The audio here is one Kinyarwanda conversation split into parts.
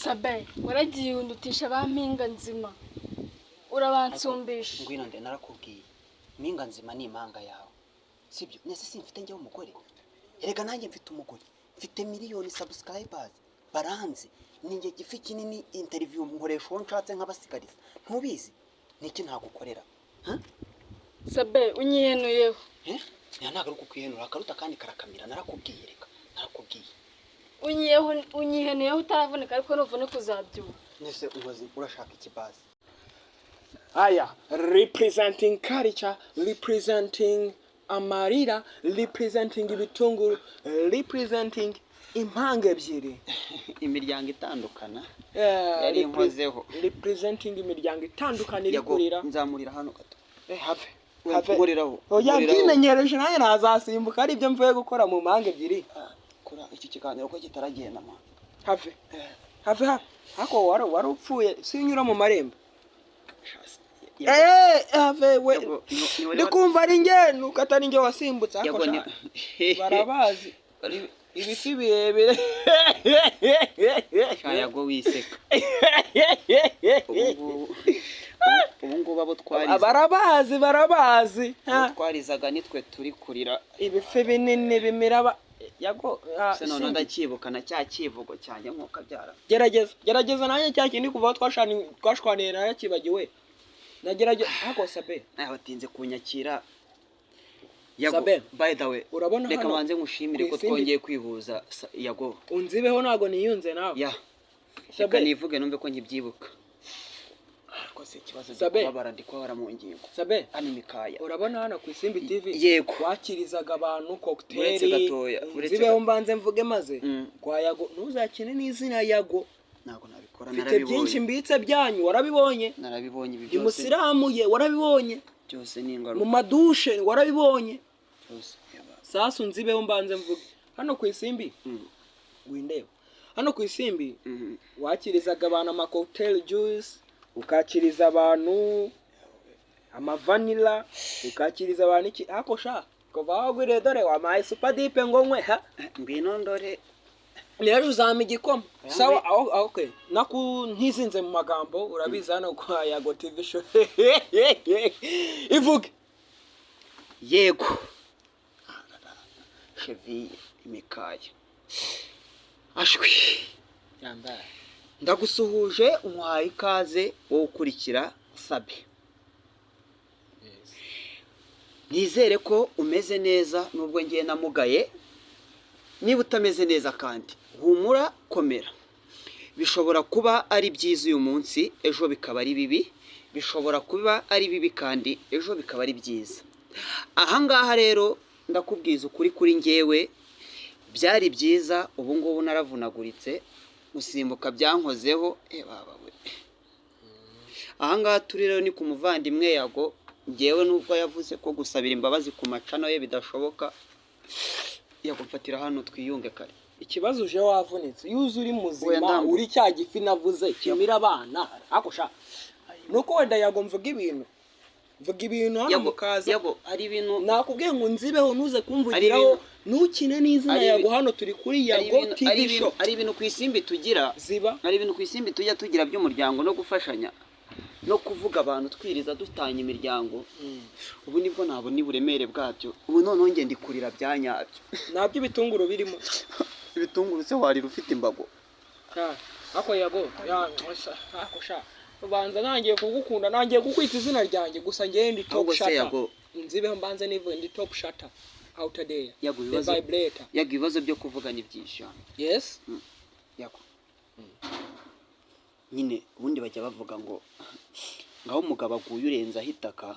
Sabe, waragiye undutisha ba mpinga nzima, urabansumbisha. Ngwino nde, narakubwiye, mpinga nzima ni impanga yawe, sibyo? Nese simfite njyewe umugore? Erega nanjye mfite umugore, mfite miliyoni subscribers, baranzi, ninjye gifi kinini. Interview nkoresha uwo nshatse nkabasigariza. Ntubizi? Niki ntagukorera? Ha? Sabe, unyihenuyeho. Eh? Ya, ntabwo ari ukukwihenura, akaruta kandi karakamira. Narakubwiye, reka narakubwiye. Unyiyeho, unyihenuyeho utaravunika, ariko nuvunika uzabyuka. Nese ubaze urashaka iki basi? Aya, representing culture, representing amarira, representing ibitunguru, representing impanga ebyiri. Imiryango itandukana. Yari inkozeho. Representing imiryango itandukana iri Yago, kurira. Nzamurira hano gato. Eh, have. We, have. nkoreraho, Oya. nkoreraho. Byimenyereje, nanjye nazasimbuka, ari ibyo mvuye gukora mu mpanga ebyiri. Ah, kora iki kiganiro ko kitaragenda ma. Have, have, have. Ariko wari upfuye, sinyura mu marembo. Eh, have we. Yago, Ndi kumva ari njye, nuko atari njye wasimbutse, ariko Yago, sha, barabazi ibifi birebire. Sha, Yago, wiseka. Ubu ngubu abo twariza Barabazi, barabazi. abo Ha. twarizaga nitwe turi kurira. Ibifi binini bimira Yago, ah, Se none simbi. ndacyibuka na cya kivugo cyanjye nk'uko abyara. Gerageza, gerageza, nanjye cya kindi kuva aho twashwaniye narakibagiwe, nagerageza ariko Sabe. Nawe watinze kunyakira, Yago. Sabe. By the way, Urabona reka hano manze nkushimire ko ku Isimbi- twongeye kwihuza, Yago. Unzibeho, ntabwo niyunze nawe. Ya, Sabe. reka nivuge numve ko nkibyibuka. Ariko se ikibazo, ndi Sabe. kubabara, ndi kubabara mu ngingo. Sabe. Hano imikaya. Urabona hano ku Isimbi TV? Yego. Wakirizaga abantu cocktail. Uretse gatoya, uretse Unzibeho mbanze mvuge maze. Kwa Yago ntuzakine n'izina Yago. Ntabwo nabikora. Mfite Narabibonye. byinshi mbitse byanyu, warabibonye. Narabibonye ibi byose. Imusiramuye, warabibonye. Byose ni Mu ingaruka. madushe, warabibonye. Byose. Sasu, nzibeho mbanze mvuge hano ku Isimbi. Windeba hano ku Isimbi, wakirizaga abantu amacocktail juice, ukakiriza abantu amavanilla, ukakiriza abantu iki, ariko sha, kuva wagwiriye dore wampaye Super Dip ngo nkwe ha. Ngwino ndore. Rero uzampa igikoma. Oya, Sawa, aho aho, okay, naku ntizinze mu magambo, urabizi hano kwa Yago TV Show, ivuge. Yego, cheville, imikaya, ashwi. Ndagusuhuje, umuhaye ikaze wowe ukurikira Sabe. Nizere ko umeze neza nubwo ngiye namugaye. Niba utameze neza kandi, humura, komera. Bishobora kuba ari byiza uyu munsi, ejo bikaba ari bibi. Bishobora kuba ari bibi kandi, ejo bikaba ari byiza. Ahangaha rero ndakubwiza ukuri, kuri njyewe byari byiza, ubu ngubu naravunaguritse, gusimbuka byankozeho. Eh, baba we! Ahangaha turi rero ni ku muvandimwe Yago. Ngewe nubwo yavuze ko gusabira imbabazi ku macano ye bidashoboka, Yago, mfatira hano twiyunge kare. Ikibazo, uje wavunitse. Iyo uza uri Oya, muzima, uri cya gifi navuze kimira abana. Ariko sha, nuko wenda Yago mvuga ibintu hano Yago, mukaza. Yago, hari ibintu Nakubwiye ngo nzibeho, ntuze kumvugiraho, ntukine n'izina Yago. Hano turi kuri hari Yago ibintu- hari TV ibintu Show. Hari ibintu ku Isimbi tugira. Ziba. Hari ibintu ku Isimbi tujya tugira by'umuryango no gufashanya no kuvuga abantu twiriza dutanya imiryango. Ubu nibwo nabona uburemere bwabyo. Ubu noneho njye ndi kurira bya nyabyo. Ntabyo, ibitunguru birimo. Ibitunguru se warira ufite imbago? Ah, ako Yago ya, ako sha, ubanza nangiye kugukunda, nangiye kukwita izina ryanjye gusa. Ngewe ndi top Ahubwo se shatter. Yago, Nzibeho mbanze nivuye, ndi top shatter out there. Yago, The ibibazo vibrator. Yago, ibibazo byo kuvuga ni byinshi hano. Yes. Yago, nyine ubundi bajya bavuga ngo ngaho umugabo aguye urenzaho itaka.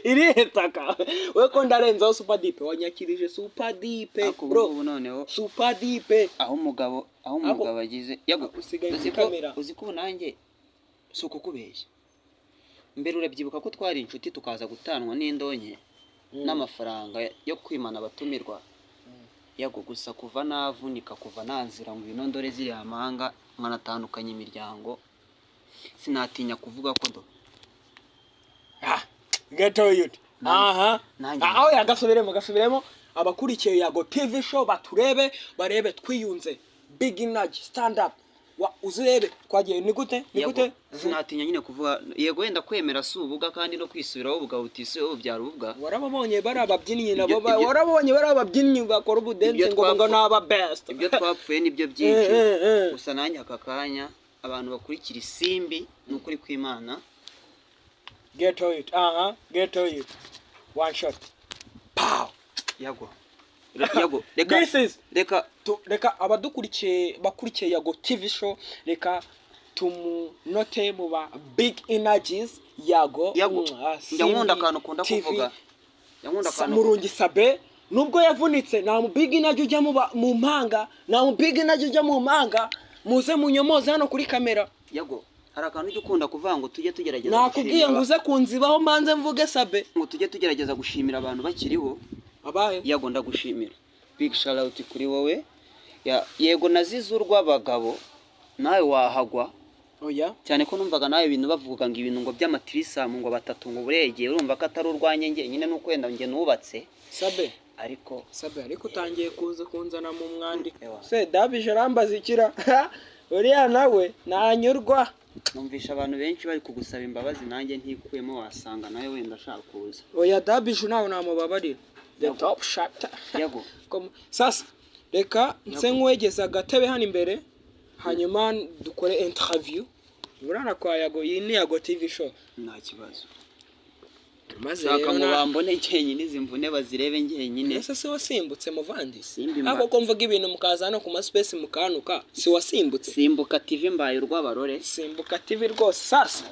Irihe taka we ko ndarenzaho Super Dip? Wanyakirije Super Dip. Ariko ubu Bro, ngubu noneho Super Dip. aho umugabo agize, Yago, Usigaye uzi muri ko kamera. uzi ko ubu nanjye si ukukubeshya, mbere urabyibuka ko twari inshuti, tukaza gutanwa n'indonke n'amafaranga yo kwimana abatumirwa, Yago. Gusa kuva navunika, kuva nanzira ngo ino ndore ziriya mahanga, nkanatandukanya imiryango, sinatinya kuvuga ko do Ah, ghetto youth. Aha. Aho yagasubiremo, gasubiremo. Abakurikiye Yago TV Show baturebe, barebe twiyunze. Big energy, stand up. Wa uzirebe twagiye, ni gute, ni Yego, gute? Sinatinya nyine kuvuga yego, wenda kwemera si ubuga, kandi no kwisubiraho ubugabo butisubiyeho bubyara ububwa. Warababonye bari ababyinnyi nabo Warababonye warababonye bari ababyinnyi bakora ubudense Ibyo ngo ngo ni aba best. Ibyo twapfuye nibyo byinshi. Eh. Gusa nanjye aka kanya abantu bakurikira Isimbi, ni ukuri kw'Imana. Get to it, aha, get to it, one shot, pow. Yago, Yago, reka. This is Reka. Reka abadukurikiye bakurikiye Yago TV Show, reka tumunote mu ba big energies, Yago. Yago, njya nkunda Simbi akantu ukunda TV, kuvuga, njya nkunda akantu. Murungi Sabe nubwo yavunitse, nta mu big energy ujya mu mpanga, nta mu big energy ujya mu mpanga. Muze munyomoze hano kuri kamera. Yago, hari akantu ujya ukunda kuvuga ngo tujye tugerageza Nakubwiye gushimira ngo uze kunzibaho mbanze mvuge Sabe. ngo tujye tugerageza gushimira abantu bakiriho. Abahe? Yago, ndagushimira, big shout out kuri wowe. Yego, nazize urw'abagabo, nawe wahagwa. Oya. Cyane ko numvaga nawe ibintu bavuga ngo ibintu ngo by'amatirisamu, ngo batatu, ngo uburegeye, urumva ko atari urwanjye njyenyine, nuko wenda njye nubatse. Sabe. Ariko Sabe, ariko utangiye kuza kunzana mu mwandiko. Ewa. Se dabije arambaza ikira uriya nawe nanyurwa. Numvisha abantu benshi bari kugusaba imbabazi, nanjye ntikuyemo, wasanga nawe wenda ashaka kuza. Oya, dabije nawe namubabarira, the Yago. top shot. Yago. Sasa reka nse nkwegeza agatebe hano imbere, hanyuma dukore interview burana kwa Yago. Iyi ni Yago TV Show. Nta kibazo. Maze Shaka rero ngo bambone njyenyine, izi mvune bazirebe njyenyine. Ese si wasimbutse, muvandi? Simbi mba Ariko ko mvuga ibintu mukaza hano ku ma space mukanuka, si wasimbutse? Simbuka TV, mbaye urw'abarore. Simbuka TV rwose sasa.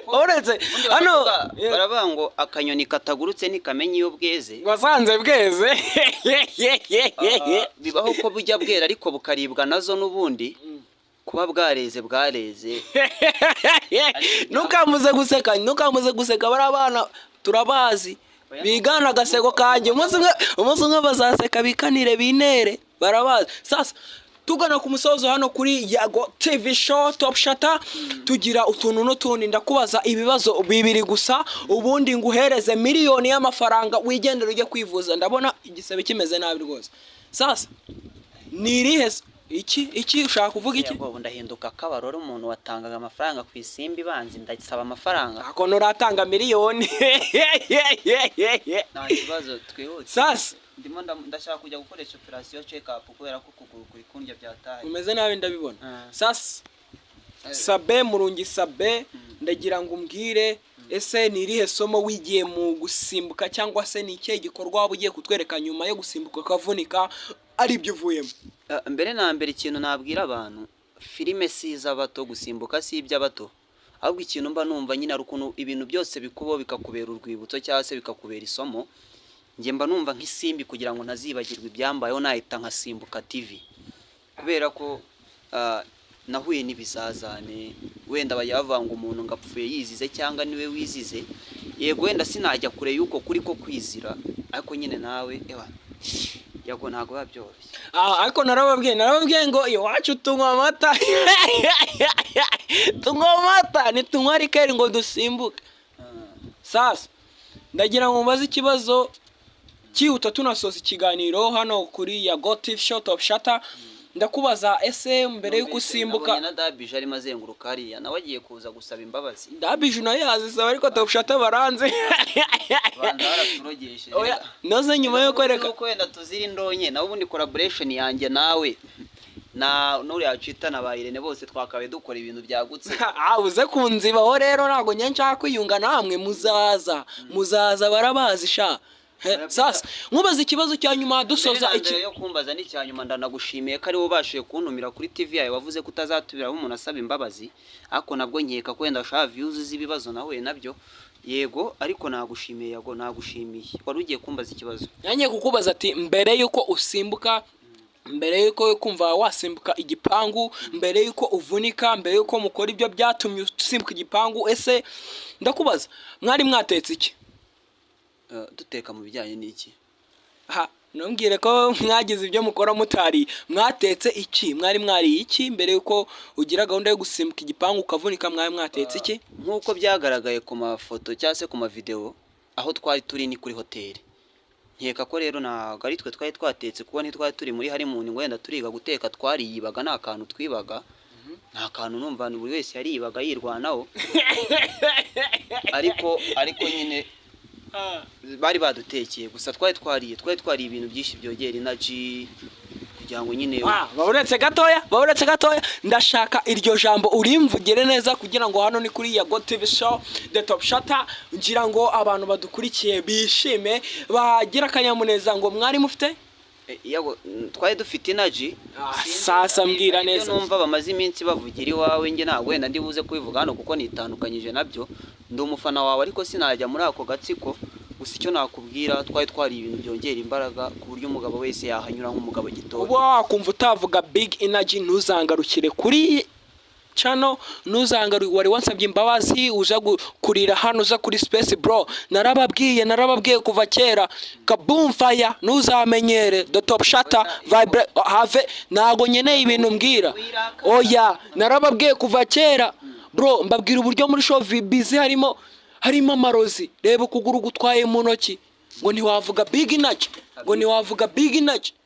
Uretse Ubundi hano baravuga ngo akanyoni katagurutse ntikamenya iyo bweze. Wasanze bweze. Ah, bibaho ko bujya bwera ariko bukaribwa nazo, n'ubundi kuba bwareze bwareze. Ntukamuze guseka, ntukamuze guseka. Bari abana turabazi bigana agaseko kanjye, umunsi umwe, umunsi umwe bazaseka bikanire binere, barabazi. Sasa tugana ku musozo hano kuri Yago TV Show Top Shata, tugira utuntu n'utundi. Ndakubaza ibibazo bibiri gusa, ubundi nguhereze miliyoni y'amafaranga wigendere ujye kwivuza. Ndabona igisebe kimeze nabi rwose. Sasa ni irihe iki ushaka kuvuga iki? Yago, ndahinduka akabarore, umuntu watangaga amafaranga ku Isimbi banzi ndasaba amafaranga. Ako nuratanga miliyoni. Nta kibazo, twihute. Sasa Ndimo ndashaka kujya gukoresha operation check up kubera ko ukuguru kuri kundya byataye. Umeze nabi, ndabibona. Ah. Sasa Sabe, Murungi Sabe, ndagira ngo umbwire, ese ni irihe somo wigiye mu gusimbuka, cyangwa se ni ikihe gikorwa waba ugiye kutwereka nyuma yo gusimbuka ukavunika, ari ibyo uvuyemo? Mbere na mbere, ikintu nabwira abantu, filime si iz'abato, gusimbuka si iby'abato, ahubwo ikintu mba numva nyine ari ukuntu ibintu byose bikubaho bikakubera urwibutso cyangwa se bikakubera isomo. Njye mba numva nk'isimbi, kugira ngo ntazibagirwe ibyambayeho, nahita nkasimbuka TV, kubera ko nahuye n'ibizazane. Wenda bajya bavuga ngo umuntu ngo apfuye yizize cyangwa niwe wizize. Yego, wenda sinajya kure y'uko kuri ko kwizira, ariko nyine nawe ewa Yago, ntabwo biba byoroshye. Ah, ariko narababwiye ngo iwacu tunywa amata, tunywa amata, ntitunywa liqueur ngo dusimbuke. Sasa ndagira ngo mubaze ikibazo cyihuta, tunasoza ikiganiro hano kuri Yago TV Show Top Shata. Ndakubaza, ese mbere y'uko usimbuka Nabonye na Dabije arimo azenguruka hariya, nawe agiye kuza gusaba imbabazi. Dabije nayo yazisaba, ariko Top Shata baranze. Banza baraturogesheje. Oya, noze nyuma yo kwereka Nuko wenda tuzira indonke, nawe ubundi collaboration yanjye nawe na n'uriya Cita na ba Irene bose twakabaye dukora ibintu byagutse. Ah, uze kunzibaho rero, ntabwo njye nshaka kwiyunga namwe. Muzaza, muzaza, barabazi sha. He, sasa nkubaza ikibazo cya nyuma dusoza Mbere na iki mbere yo kumbaza n'icya nyuma, ndanagushimiye ko ari wowe ubashije kuntumira kuri TV yawe. Wavuze ko utazatubiraho umuntu asaba imbabazi, ariko nabwo nkeka ko wenda washaka views z'ibibazo nahuye nabyo. Yego, ariko nagushimiye Yago, nagushimiye. Wari ugiye kumbaza ikibazo. Nanjye kukubaza ati mbere y'uko usimbuka, mbere y'uko kumva wasimbuka igipangu, mbere y'uko uvunika, mbere y'uko mukora ibyo byatumye usimbuka igipangu, ese ndakubaza, mwari mwatetse iki? Duteka mu bijyanye n'iki? Ha, ntumbwire ko mwagize ibyo mukora mutari mwatetse iki. Mwari mwariye iki mbere y'uko ugira gahunda yo gusimbuka igipangu ukavunika? Mwari mwatetse iki? Nk'uko byagaragaye ku mafoto cyangwa se ku mavideo, aho twari turi ni kuri hoteli. Nkeka ko rero ntabwo ari twe twari twatetse, kuko ntitwari turi muri honeymoon ngo wenda turiga guteka. Twariyibaga, nta kantu twibaga, nta kantu. Numva buri wese yariyibaga yirwanaho, ariko nyine bari badutekeye gusa. Twari twariye ibintu byinshi byongera energy kugira ngo nyine Ah, baburetse gatoya, baburetse gatoya. Ndashaka iryo jambo urimvugire neza, kugira ngo hano ni kuri Yago TV Show, The Top Shata, ngira ngo abantu badukurikiye bishime, bagira akanyamuneza. Ngo mwari mufite Yago, twari dufite energy. Ah, sasa mbwira Ibyo neza. numva bamaze iminsi bavugira iwawe, njye ntabwo wenda ndi buze kubivuga hano kuko nitandukanyije nabyo. Ndi umufana wawe, ariko sinajya muri ako gatsiko. Gusa icyo nakubwira, twari twariye ibintu byongera imbaraga ku buryo umugabo wese yahanyura nk'umugabo gitoya. Uba wakumva utavuga big energy, ntuzangarukire kuri channel, ntuzangaru. Wari wansabye imbabazi, uza kurira hano, uza kuri space. Bro, narababwiye, narababwiye kuva kera, kaboom fire, ntuzamenyere The Top Shata vibre have. Ntago nkeneye ibintu mbwira. Oya, narababwiye kuva kera, bro. Mbabwira uburyo muri show biz harimo amarozi. Reba ukuguru gutwaye mu ntoki, ngo ntiwavuga big energy, ngo ntiwavuga big energy.